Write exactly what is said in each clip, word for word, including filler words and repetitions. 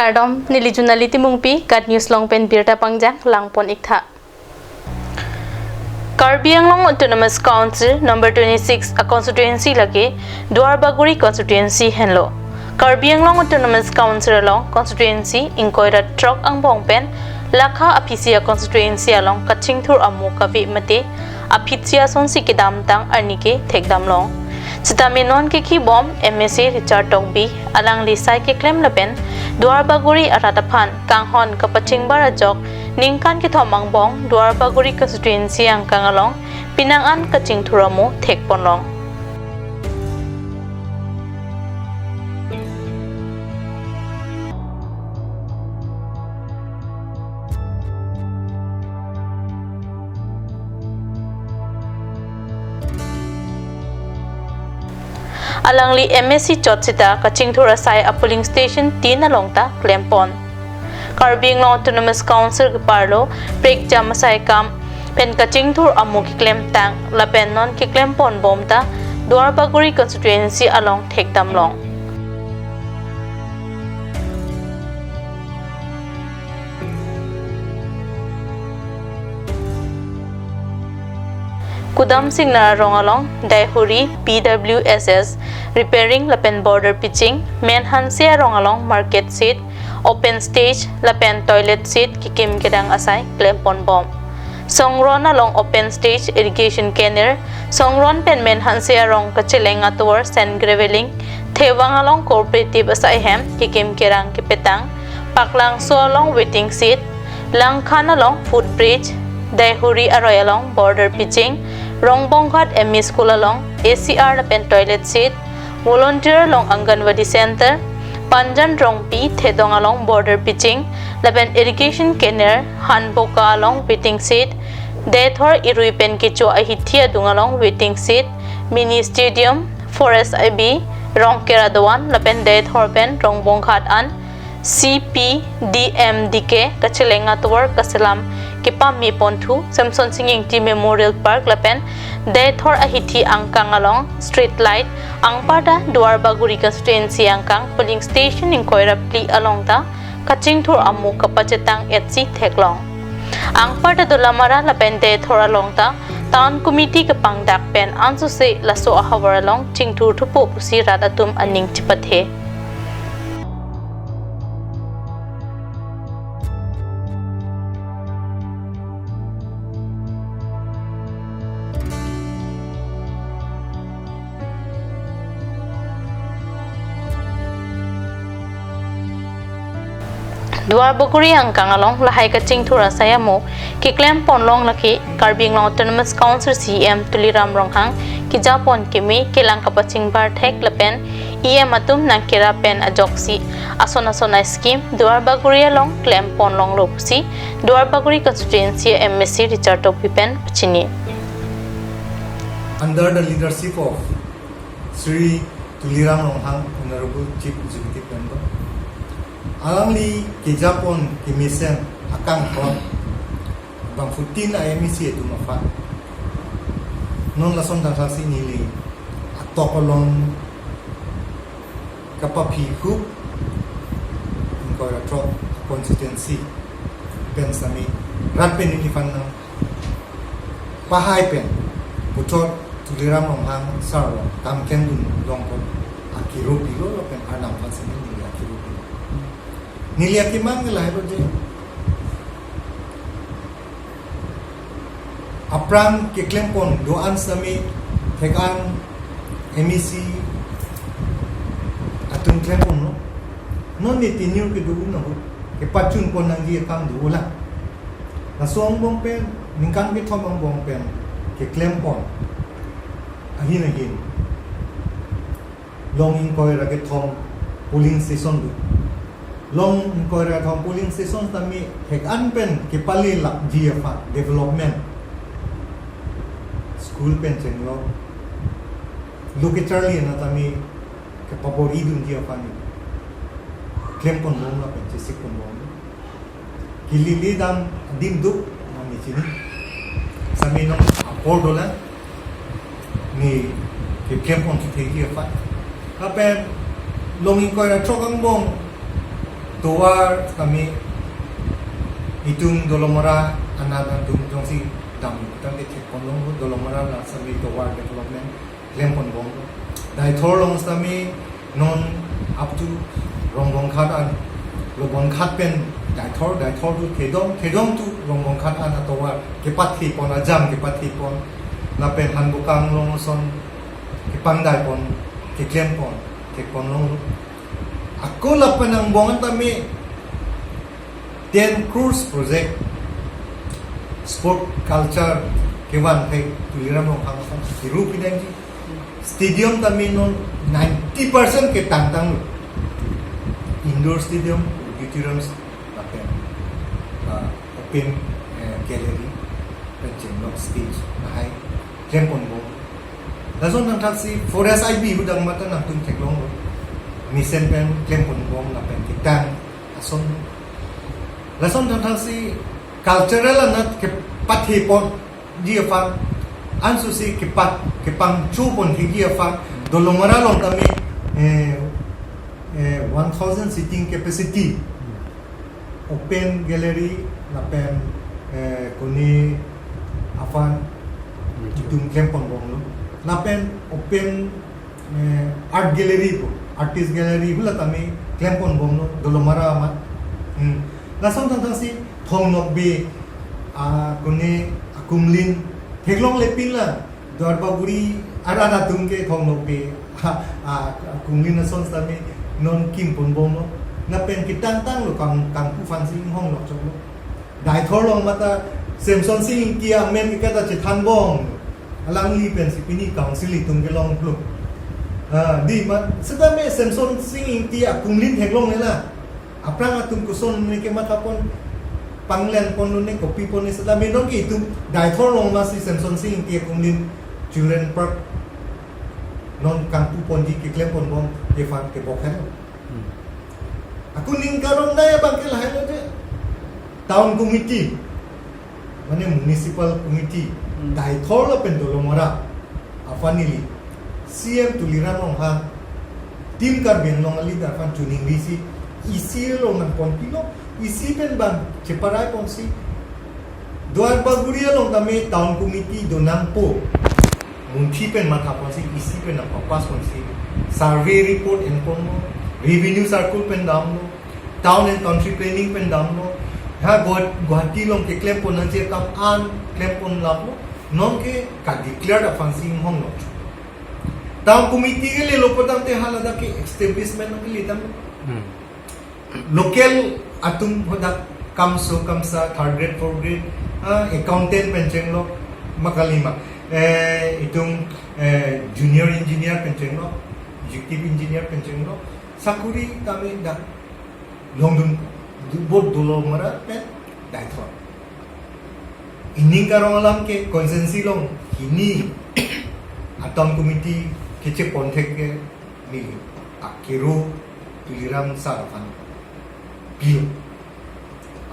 Kardom, neli Junali Timungpi, KAT News along pen birta pangjang langpon iktha. Karbi Anglong Autonomous Council number twenty-six a constituency lake Duarbagori constituency henlo. Karbi Anglong Autonomous Council along constituency ingkoi ra throk angbong pen lakha aphisi a constituency along kachingthur amo kave mate aphitsi asonsi kedamtang arni ke thekdamlong. Sitame non kekhibom M A C Richard Tokbi alangli sai keklem lapen Duarbagori arat aphan kanghon kapachingbar ajok ningkan kethom angbong Duarbagori constituency angkang along penang an kachingthur amo thekponlong. Alangli M A C chot seta kachingthur asai a polling station tin along ta klempon. Karbi Anglong Autonomous Council keparlo prekjam asai akam pen kachingthur amo keklemtang lapen non keklemponbom ta Duarbagori constituency along thekdamlong. Kudam Singnar arong along Daihori P W S S repairing lapen border pitching, Menhanse arong along market shed, open stage lapen toilet shed kekim kedang asai klemponbom. Songron along open stage, irrigation canal, Songron pen Menhanse arong kacheleng atovar sand graveling, Thevang along cooperative asai hem kekim kerang kepetang, Paklangso along waiting shed, Langkhan along footbridge, Daihori aroi along border pitching, Rongbonghat M E school along A C R lapen toilet shed, volunteer along Anganwadi center, Panjan Rongpi Thedong along border pitching, lapen irrigation canal, Hanboka along waiting shed, Deithor irui pen kecho ahithi adung along waiting shed, mini stadium, forest I B, Rongkera doan, lapen Deithor pen Rongbonghat an, C P D M D K kacheleng atovar kaselam kepameponthu Semsonsing Ingti Memorial Park lapen Deithor ahithi angkang along street light, anparta Duarbagori constituency angkang polling station ingkoi ra phli along ta kachingthur amo kapachetang etsi theklong. Anparta Dolamara lapen Deithor along ta town committee kepangdak pen ansose laso ahavar along chingthur thupo pusi rat atum aning chepathe. Duarbagori angkang along lahai kachingthur asai amo keklemponlong lake Karbi Anglong Autonomous Council C E M Tuliram Ronghang kejapon keme kelang kapachingbar thek lapen E M atum nangkerap pen ajoksi ason ason a scheme Duarbagori along klemponlonglo pusi Duarbagori constituency M A C Richard Tokbi pen pachini. Under the leadership of Shri Tuliram Ronghang, Honorable Chief Executive Member, alangli kejapon kemesen akangthon bangphutin a M A C atum aphan non lason tangthaksi neli atok along kapaphi hup ingkoi ra throk constituency pen sami rat pen neliphan nang pahai pen puthot Tuliram Ronghang sir along kam klem dun longkon akiru pilo lapen arnam aphan sami neli akiru pilo. Neli akemang ke lahai lo je. Aphrang keklempon do-an sami thek-an M A C atum klemponlo. Non ne tenure kedo-un ahut kepachunpon nangji akam dolang. Laso angbong pen ningkan kethom angbong pen keklempon ahin ahin long ingkoi ra kethom polling station do. Long ingkoi ra kethom polling station tame thek-an pen kepalelapji aphan development, school pen chenglok, lo kacharli na tame kepabor-idunji aphan ni klemponbom lapen chesikponbom. Kelele dam adim do mane chini. Sami non apor dolang ne keklempon kethekji aphan. Lapen long ingkoi ra throk angbong Tovar tame itum Dolamara anat atum jongsi dam tangte thekponlonglo, Dolamara la sami tovar development klempon bom. Deithor along sami non up to Rongbonghat an, Lobonghat pen Deithor, Deithor to Thedong, Thedong to Rongbonghat an atovar kepathepon, ajam kepathepon, lapen Hanbokang along ason kepangdaipon, keklempon, thekponlonglo. Ako lapen angbong an tame ten crores project, sport culture kevan thek Tuliram Ronghang ason kiru pidangji. Stadium tame non ninety percent ketangtanglo. Indoor stadium, auditoriums, lapen, ah, open, eh, gallery, pen chenglok stage, lahai klempon bom. Lason thangthaksi forest I B hudang mata nangtum theklonglo. Mesen pen klempon bom lapen ketang ason. Lason thangthaksi cultural anat kepatheponji aphan, ansusi kepat, kepangchopon thekji aphan, Dolamara along tame, eh, eh, one thousand seating capacity, open gallery, lapen, eh, koni aphan itum klempon bomlo. Lapen open, eh, art gallery pu, artist gallery pu la tame klempon bomlo, Dolamara amat. Hmm. Lason thangthaksi Thong Nokbe, ah, koni akumlin theklongle pin la, Duarbagori arat atum ke Thong Nokbe, ha, ah, akumlin ason sami non kimpon bomlo. Lapen ketangtanglo kang, kangpu aphansi inghong lok choklo. Deithor along mata Semson Sing Ingti amen ke kata chethan bom. Alangli pensi pini council itum kelonglo. Ah, di ma, setame Semson Sing Ingti akumlin theklongle la. Aphrang atum koson ne kemathapon, panglenponlo ne, kopipon ne, setame non ke itum Deithor along masi Semson Sing Ingti akumlin Children Park non kangpuponji, keklempon bom, kephan kebok hen. Hmm. Ako ning karong dai abang ke lahai lo je. Town committee, mane municipal committee, Hmm. Deithor lapen Dolamara aphan neli C M Tuliram Ronghang, Team Karbi Anglong a-leader aphan choningrisi, E C along nangponpilo, E C pen bang cheparaiponsi, Duarbagori along tame town committee donangpo. Munthi pen mathaponsi, E C pen nangpapassponsi, survey report enponlo, revenue circle pen damlo, town and country planning pen damlo, ha Guwah-, Guwahati along keklempon nangji akam an klempon lamlo, non ke kadeclare aphansi inghong lo. Town committee kelelo pu tangte haladak ke establishment nangkele tanglo. Hmm. Local atum hadak kamso kamsa, third grade, fourth grade, ah, accountant pen chenglok, ma kali ma, eh, itum, eh, junior engineer pen chenglok, executive engineer pen chenglok, sakuri tame dak longdun, both Dolamara pen Deithor. Ining karong alam ke constituency along hini a town committee kechepon thek ke neli akero Tuliram sir aphan pilo.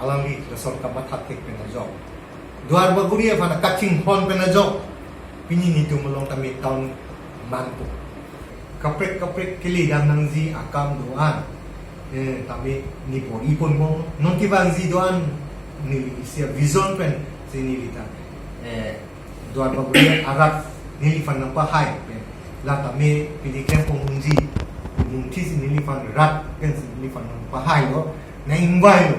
Alangli lason kamatha thek pen ajok, Duarbagori aphan kachinghon pen ajok, pini netum along tame town manpo. Kaprek kaprek kele dam nangji akam do-an, eh, tame ne bor-iponbom. Non kevangji do-an neli isi a-vision pensi neli ta, eh, Duarbagori arat neliphan nangpahai pen, la tame pini klempon unji, munthisi neliphan rat pensi neliphan nangpahailo, nang-ingvailo.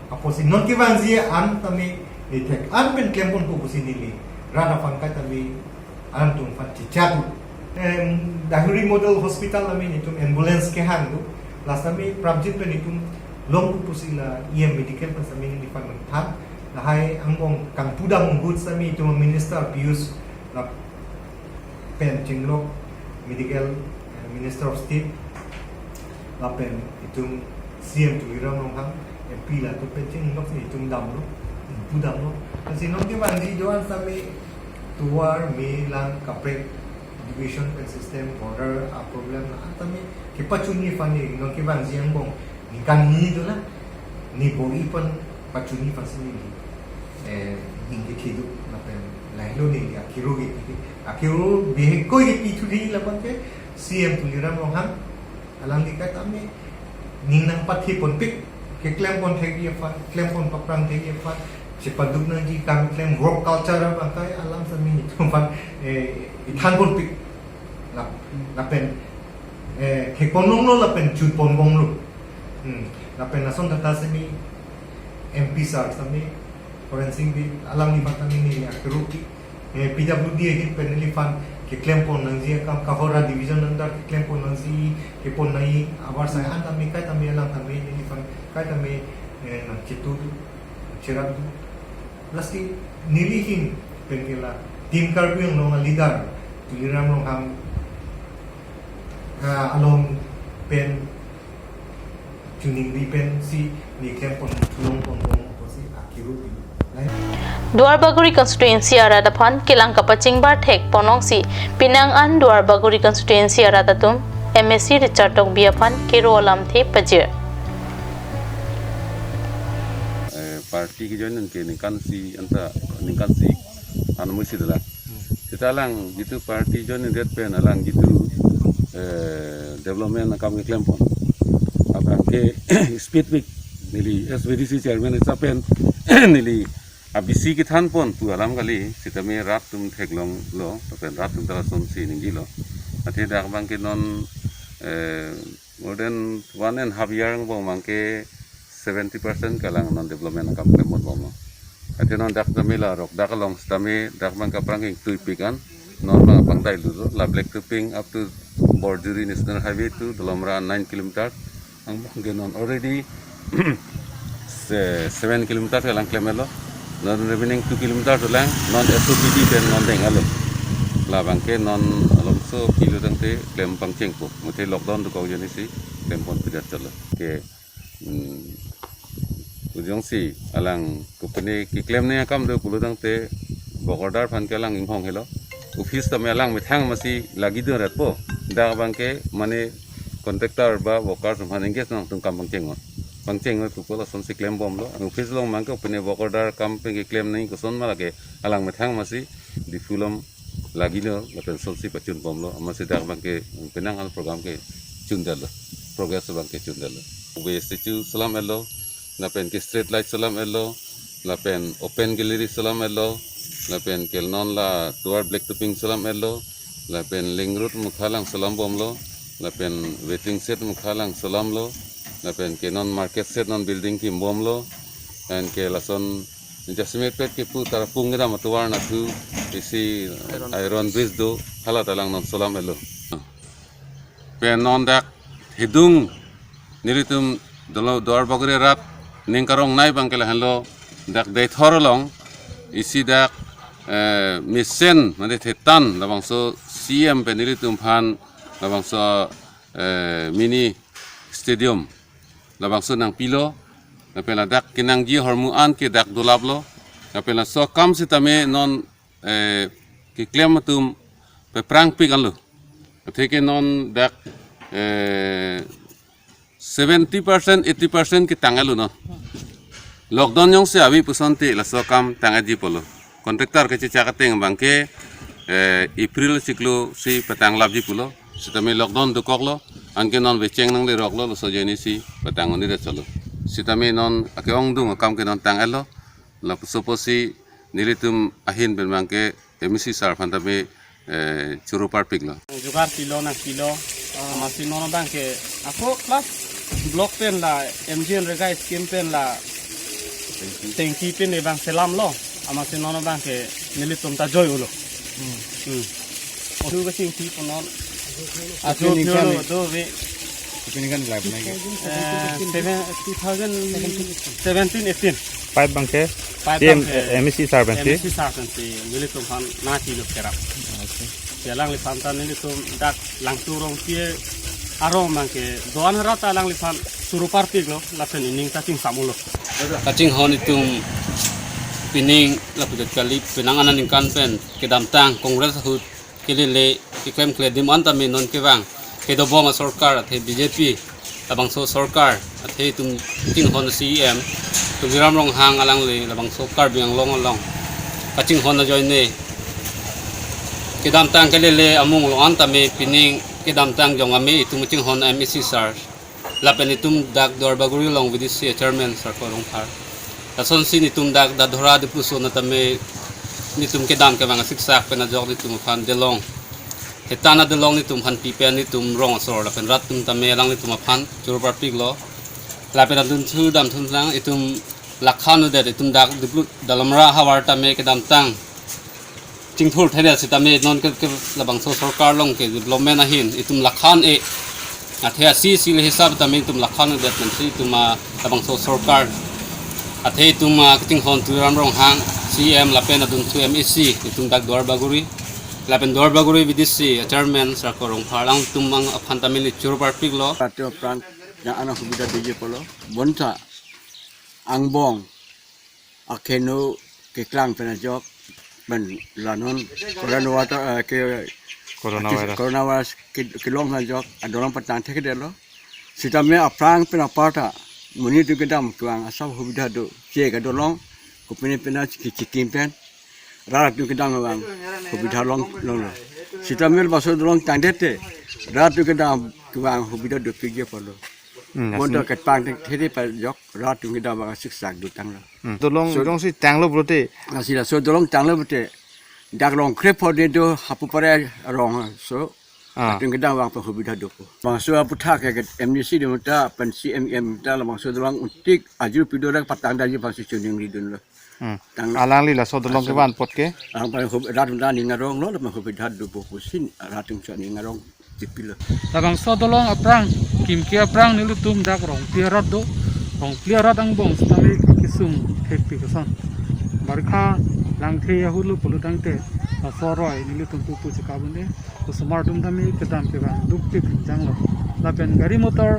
Apotsi non kevangji an tame, eh, thek an pen klemponpo pusi neli rat aphan kai tame alanglitum aphan chechak. Em, Daihuiri Model Hospital tame netum ambulance kehang do. Last tame prapjin pen netum longpo pusi la E M Medical pen tame neliphan nangthan. Lahai angbong kangpu dam goods tame itum Minister Piyush lapen chenglok, Medical, eh, Minister of State, lapen itum C M Tuliram Ronghang, M P latum pen chenglok si itum damlo, pu damlo. Lasi non kevangji do-an tame tovar, me, lang, kaprek, education pen system, border a-problem la tame kepachunji aphan ne non kevangji angbong ningkan hini dolang, ne bor-ipon pachunji aphansi neli, eh, ning kethe do, lapen lahelo neli akero kepi, akero bihek koi kepi thuji labang ke C M Tuliram Ronghang, alangli kai tame Ning nangpathi ponpik, keklem pon thekji aphan, klem pon paprang thekji aphan, chepaduk nangji kam klem work culture abang kai alam sami itum aphan, eh, ithan ponpik. Lap, lapen, eh, thek pon longlo lapen chun pon bom lo. Hmm. Lapen lason tata sami M P sir sami, Horen Sing Bey, alangli matang ini ya keruki. Eh, P W D ahin pen neliphan keklem pon nangji akam, Kohora division under keklem pon nangji, kepon nangji, abar saya an tame kai tame alang tame neliphan kai tame, eh, nangchetu, cherap tu. Lasi neli ahin pen ke la Team Karbi Anglong a leader Tuliram Ronghang, ah, along pen chuningri pensi ne klem pon, long pon pon apotsi akiru pi. Duarbagori constituency arat aphan kelang kapachingbar thek ponlongsi penang an Duarbagori constituency arat atum M A C Richard Tokbi aphan kero alamthe pajir. Eh, party kejoin ke ningkan isi anta, ningkan isi an musi dala. Seta alang jitu party join det pen alang jitu, eh, development akam keklem pon. Abang ke speed pik neli S V D C chairman esa pen neli a B C kethan pon pu alam kali, sitame rat atum theklonglo, lapen rat atum ta lasonsi ningjilo. Athe dak abang ke non, eh, more than one and half year angbong abang ke seventy percent kalang non development akam klem pon bomlo. Athe non dak tame la Rokdak along sitame dak abang ke aphrang ingtui pik an, non abang pangtai lulo, la Black Topping up to Borjuri National Highway to Dolamara nine kilometer. Angbong ke non already se-, seven kilometer kalang klem-etlo. Non remaining two kilometer dolang, non S O P D pen non deng-etlo. Labang ke non alomso kilo dangte klem pangchengpo. Muthe lockdown dokok ajoine si klem pon pidat chalo. Ke, hmm, ujongsi alang kopine keklem ne akam do pulo dangte work order aphan ke alang inghong helo. Office tame alang methang masi lagi do ratpo. Dak abang ke mane contractor ba workers aphan engage nangtum kam pangcheng-ot. Pangcheng-ot pupo lasonsi klem bomlo. Office along abang ke opine work order kam pen keklem nangji koson ma lake alang methang masi Diphu along lagilo, lapen lasonsi pachun bomlo. Amatsi dak abang ke penang an program ke chundetlo. Progress abang ke chundetlo. Ube statue selam-etlo, lapen ke street light selam-etlo, lapen open gallery selam-etlo, lapen ke non la tovar Black Topping selam-etlo, lapen link road mukha alang selam bomlo, lapen waiting shed mukha alang selamlo, lapen ke non market shed non building kim bomlo, lapen ke lason jasemet pet kepu Tarapung kedam atovar nathu isi iron bridge do, hala ta alang non selam-etlo. Pen non dak hidung nelitum dolo Duarbagori arat ning karongnei abang ke lahenlo, dak Deithor along isi dak, eh, mesen mane thetan labangso C M pen nelitum aphan labangso, eh, mini stadium labangso nangpilo, lapen ladak kenangji ahormu an ke dak dolaplo, lapen laso akam sitame non, eh, keklem atum paprang pik anlo. Atheke non dak, eh, seventy percent, eighty percent ketang-etlo non. Lockdown jongsi ave pusonte laso akam tang-etji pulo. Contractor kechechak ateng abang ke, eh, April chiklo si patanglapji pulo. Sitame lockdown dokoklo, anke non vecheng nangleroklo, laso ajoine si patang-un-edet chalo. Sitame non ake-ongdung akam ke non tang-etlo. Lapuson pusi nelitum ahin pen abang ke M A C sir aphan tame, eh, choro parpiklo. Jugar pilo nangpilo, amatsi non abang ke ako plus block pen la M G N Rega scheme pen la tanki pen abang selamlo, amatsi non abang ke nelitum ta joy-ulo. Hmm. Hmm. Otu kachingpi pon non. Ajo ningkan pilo ni? Do ve. Otu ningkan lap nai ke? Eh, seven, two thousand seventeen eighteen. Pipe abang ke? Pipe T M, abang ke eh, M A C sir abang ke? M A C sir abang ke, nelitum aphan nangchilo kerap. Okay. Ke alangliphan ta nelitum dak Langtu Rongpi arong abang ke doan harat ta alangliphan choro parpiklo, lapen ining ta chingsam-ulo. Kachinghon itum pining lapudet kali, penang aningkan pen kedamtang Congress ahut kelele keklemkle adim an tame non kevang kedobom asorkar athe B J P labangso sorkar athe itum chinghon C E M Tuliram Ronghang alangli labangso Karbi Anglong along kachinghon ajoine kedamtang kelele amung along an tame pining kedamtang jong ame itum chinghon M A C sir Lapen itum dak Duarbagori along V D C chairman Sarkar Rongphar. Lasonsi nitum dak Dadhora Dipluso natame nitum kedam kevang asiksak pen ajok nitum aphan delong. Hetan adelong nitum aphan pi pen nitum rong asor lapen rat atum tame alanglitum aphan choro parpiklo. Lapen adunthu damthu nang itum lakhan udet itum dak Diplu Dalamra havar tame kedamtang chingthur thede sitame non ke, ke labangso sorkar along ke development ahin itum lakhan e. Athe asi isi le hisab tame itum lakhan udet mansi itum, ah, labangso sorkar. Athe itum, ah, Ketinghon Tuliram Ronghang C M lapen adunthu M A C itum dak Duarbagori. Lapen Duarbagori V D C chairman Sarkar Rongphar alangtum aphan tame choro parpiklo. Patio pran yang ana hubida diji polo. Bonta angbong akeno keklang pen ajok pen la non corona water, eh, ke Coronavirus. Coronavirus ke, kelong pen ajok adolong patang thekdetlo. Sitame aphrang pen aparta monit atum kedam kevang asap hubida do che ke dolong kopine pena chiki chikim pen rat atum kedam kevang hubida long longlo. Sitame laso dolong tangdete rat atum kedam kevang hubida dopikji polo. Hmm, bonta asin. Ketpang thede pa ajok rat atum kedam kevang asiksak dotanglo. Hmm. Dolong so jongsi tanglo pulote. Asi laso dolong tanglo pulote. Dak rong krep pho de do hapu pare rong so. Ah. Atum kedam kevang pa hubida dopo. Bangso aputhak ke M D C de mata pen C M M ta labangso dolong untik ajur pido dak patang daji bangso choningridunlo. Hmm. Tang alangli laso dolong aso kevan apot ke? Ang pa hub-, rat atum ta ning aronglo, lapen hubida dopo pusi rat atum chot ning arong tipilo. Labangso dolong aphrang, kimke aphrang nelitum dak Rongpli arat do, Rongpli arat angbong sitame kesung thekpik ason. Barkha langthe ahut lo pulo tangte, laso aroi nelitum pupu chekabun-e, osomar atum tame kedam kevang dukpik janglo. Lapen gari motor,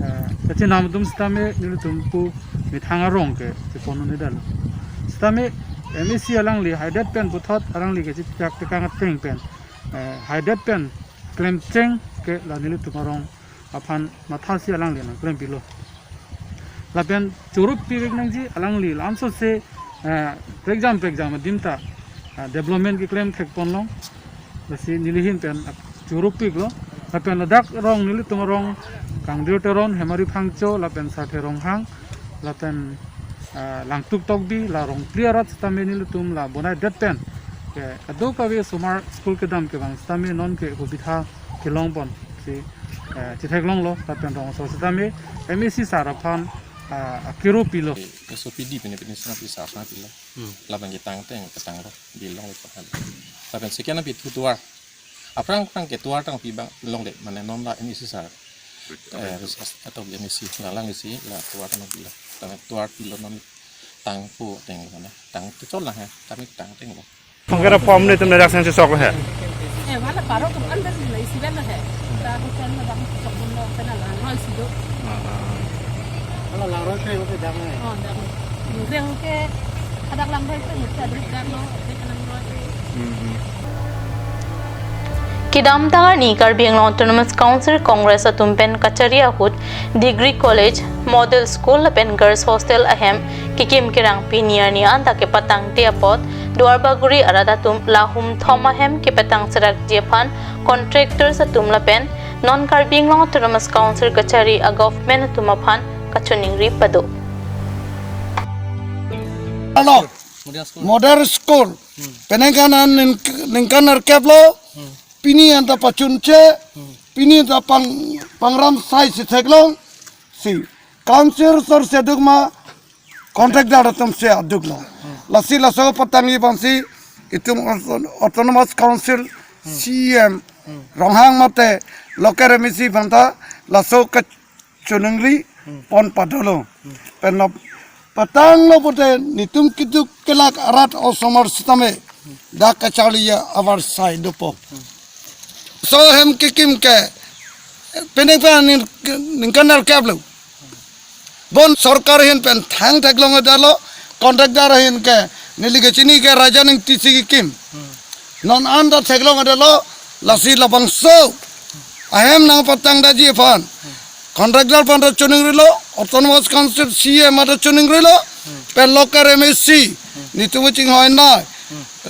eh, kachinam atum sitame nelitum pu methang arong ke chepon un-edetlo. Sitame M A C alangli haidet pen puthot alangli kachipyak tekang ateng pen, eh, haidet pen klemcheng ke la nelitum arong aphan mathasi alangli nangklempilo. Lapen choro pivek nangji alangli lamsose, eh, prekjam prekjam adim ta, eh, development keklem thekponlong. Lasi neli ahin pen choro piklo. Lapen ladak rong nelitum arong Kangdir Teron, Hemari Phangcho, lapen Sarthe Ronghang, lapen, ah, Langtuk Tokbi, la Rongpli arat sitame nelitum la bonai det pen ke kadokave osomar school kedam kevang sitame non ke hubida kelongpon si, eh, chetheklonglo, lapen rong asor sitame M A C sir aphan, ah, akero pilo. S O P D pine pine sina pisa sina pilo. Hmm. Lapen ketang ateng ketang ro bilong le pakan. Lapen second api thu tovar. Aphrang aphrang ke tovar tangpi abang longle, mane non la M A C sir. Eh, res-, as-, atau M A C, la lang isi, la tovar tangpi la. Tang tovar pilo non tangpo ateng mane. Tang tu chol la ha, tang tang ateng lo. Kira pom ni tum dak sang sok he. Eh, wala paro tum andar ni la isi bela he. Ta hotel na dam sok bun lo, pena lang roi si do. Wala lang roi ke hote dam he. Oh, dam. Ningkreng ke, hadak lang roi ke, mesti ada dam lo, hote ka lang roi. Kedamtang arni Karbi Anglong Autonomous Council Congress atum pen kachari ahut Degree College, Model School lapen Girls Hostel ahem kekim kerang pini arni anta kepatangte apot Duarbagori arat atum lahum thom ahem kepatang serakji aphan contractors atum lapen non Karbi Anglong Autonomous Council kachari a government atum aphan kachoningri pado. Ano, Model School. Model School. Peningkan an ning-, ningkan nerkep lo. Pini anta pachunche. Pini anta pang, pangram sai si theklong. Si. Council sor si aduk ma, contractor atum si aduk lo. Lasi laso patangji abang si itum auto-, Autonomous Council C E M Ronghang mate local M A C aphan ta laso ke choningri pon padolo. Pen lo patang lo pute nitum keduk kelak arat osomar sitame dak kacharli ya avar sai dopo. So hem kekim ke peningkan ning-, ningkan nerkep lo. Bon sorkar ahin pen thang theklong adalo, contractor ahin ke neli kechini ke Raja Ningti si kekim. Non anta theklong adalo, lasi labangso ahem nangpatang daji aphan contractor aphan ta choningrilo, Autonomous Council C E M ta choningrilo, pen local M A C nitum chinghoi na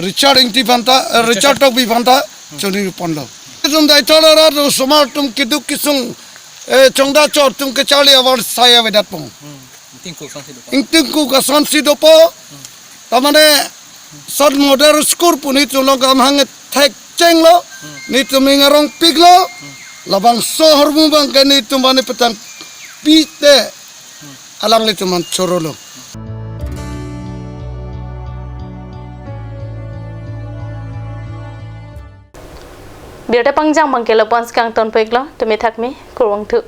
Richard Ingti aphan ta, eh, Richard Tokbi aphan ta choningri ponlo. Itum dai tola rat osomar atum keduk kesung eh, Chongdachor atum kacharli avar saya vedat pong. Ingtingkuk asonsi dopo. Ingtingkuk asonsi dopo. Tamane sat model school pu netum along kam hang thek chenglo. Netum ing arongpiklo. Labangso ahormu abang ke netum bani petang pite alanglitum an chorolo. Birta pangjang abang ke lapu-an si kangtonpo iklo, tumi thakmi, kurvangthu.